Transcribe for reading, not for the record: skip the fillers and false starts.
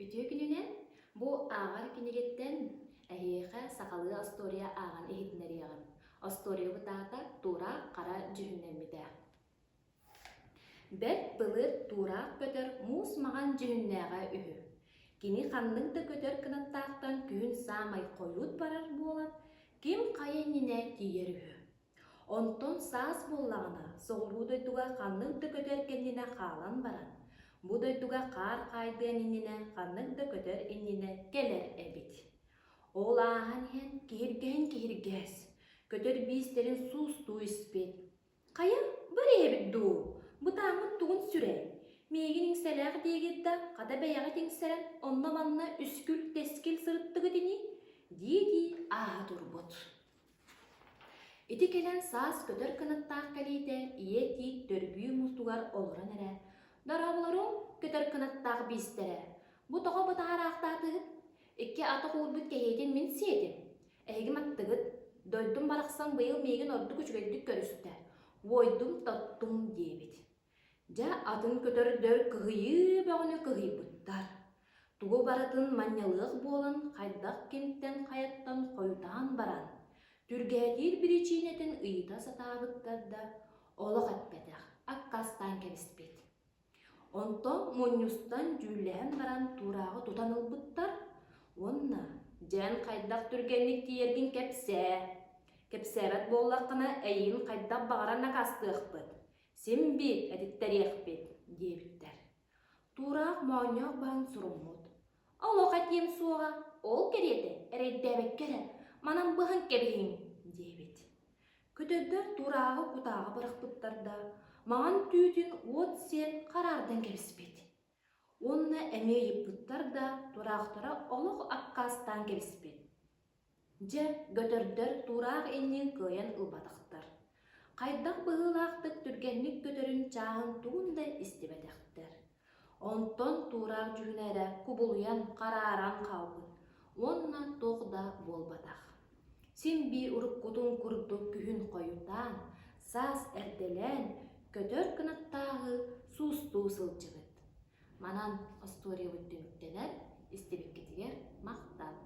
Үтүө күнүнэн! Бу ааҕар кинигэттэн эһиэхэ сахалыы остуоруйа ааҕан иһитиннэриэҕим. Остуоруйабыт аата Тураах хара дьүһүннэммитэ. Бэрт былыр тураах көтөр муус маҕан дьүһүннээҕэ үһү. Кини ханнык да көтөр кынаттаахтан күһүн саамай хойут барар буолан, ким хайа иннинэ тиийэр үһү. Онтон саас буоллаҕына, соҕуруу дойдуга ханнык да көтөр кэннинэ хаалан баран, бу дойдуга хаар хаайдыан иннинэ ханнык да көтөр иннинэ кэлэр эбит. Ол ааһан иһэн киһиргэһин киһиргэс, көтөр биистэрин суустуу испит. Хайа, бар иһэбит дуу? Бытааҥҥыт тугун сүрэй? Миигин иҥсэлээх диигит да, хата бэйэҕит иҥсэрэн, онно-манна үскүл-тэскил сырыттыгыт ини? дии-дии ааһа турбут. Ити кэлэн саас көтөр кынаттаах кэлиитэ ийэ тиит төргүү мустугар олорон эрэ, «Дорооболоруҥ, көтөр кынаттаах биистэрэ! Бу тоҕо бытаараахтаатыгыт? Икки атах уурбут кэһиитин мин сиэтим. Эһиги маттыгыт, дойдум барахсан быйыл миигин ордук үчүгэйдик көрүстэ, уойдум-тоттум» диэбит. Дьэ, атын көтөрдөр кыһыйыы бөҕөнү кыһыйбыттар. Тугу барытын манньалыах буолан хайдах кимтэн хайаттан хойутаан баран, түргээтиир биричиинэтин ыйыта сатаабыттар да, олох эппэтэх, аккаастаан кэбиспит. Онтон мунньустан дьүүллэһэн баран туурааҕы тутан ылбыттар уонна дьэн хайдах түргэнник тиийэргин кэпсээ. Кэпсээбэт буоллаххына эйигин хайдах баҕарар накаастыахпыт. Син биир этиттэриэхпит, диэбиттэр. Туораах моонньоох баһын суруммут. Олох этиэм суоҕа, ол кэриэтэ эрэйдээбэккэ эрэ, манан быһан кэбиһиҥ, диэбит. Көтөрдөр туурааҕы кутааҕа бырахпыттар да, маҥан түүтүн уот сиэн хараардан кэбиспит. Уонна эмиэ ыйыппыттар да, тураахтара олох аккаастаан кэбиспит. Дьэ, көтөрдөр тураах иннин кыайан ылбатахтар. Хайдах быһыылаахтык түргэнник көтөрүн чааһын тугун да истибэтэхтэр. Онтон туораах дьүһүнэ эрэ кубулуйан харааран хаалбыт уонна туох да буолбатах. Син биир уруккутун курдук күһүн хойутаан, саас эрдэлээн, көтөр кынаттааҕы суустуу сылдьыбыт. Манан остуоруйабыт түмүктэнэр, истибиккитигэр махтал.